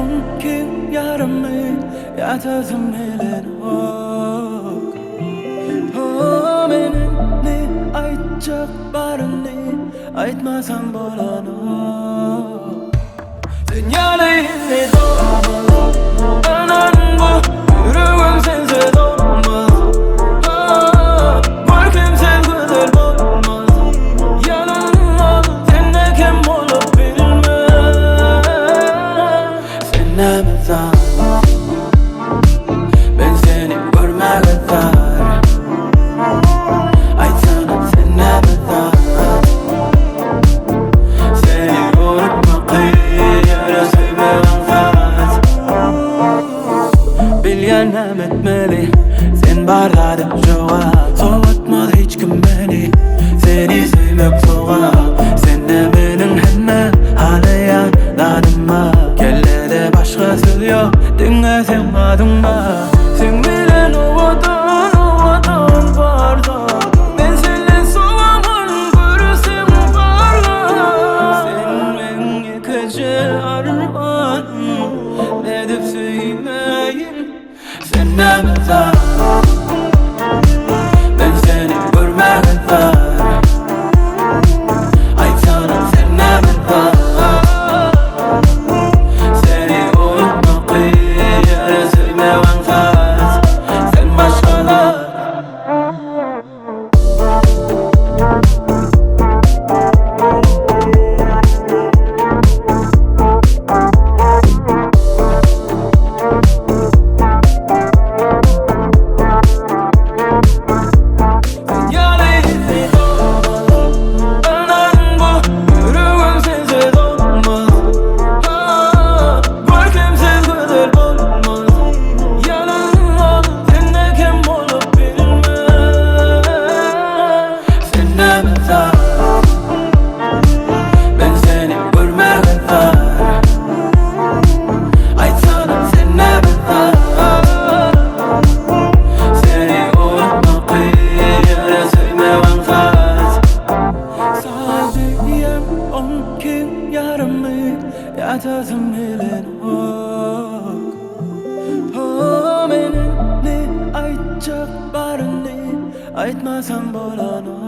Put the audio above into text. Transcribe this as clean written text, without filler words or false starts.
Onki ýarymy ýatasym gelenok. Oh, meniň ne aýtjak baryny aýtmasam bolanok. Sen ýaly indi dolmaz, Ynan bu ýüregim sensiz olmaz. Ah, Görkemsiz gözel bolmaz. Ýalynmaz, sende kem bolup bilmez. Sen näme zat? Men seni görmäge zar. Aýtsana sen näme zat? Seni unutmak kyn, ýöne söýmek aňsat. Bilýän näme etmeli, sen bar zada jogap. Sowatmaz hiç kim meni, seni söýmek sogap. Sende meniň hemme halaýan zadym bar. Kellede başga söz ýok, diňe seň adyň bar. Seň bilen owadan, owadan bar zat. Men senden sowaman görsem barga. Sen meň ýekeje armanym, nädip söýmäýin? Sen näme zat? Men seni görmäge zar. Aýtsana sen näme zat? Seni unutmak kyn, ýöne söýmek aňsat. Sen başga zat. Sen ýaly indi dolmaz, Ynan bu ýüregim sensiz olmaz. Ah, Görkemsiz gözel bolmaz. Ýalynmaz, sende kem bolup bilmez. Sen näme zat? Men seni görmäge zar. Aýtsana sen näme zat? Seni unutmak kyn, ýöne söýmek aňsat. Saat eýýäm onki ýarymy ýatasym gelenok. Oh, meniň ne aýtjak baryny aýtmasam bolanok.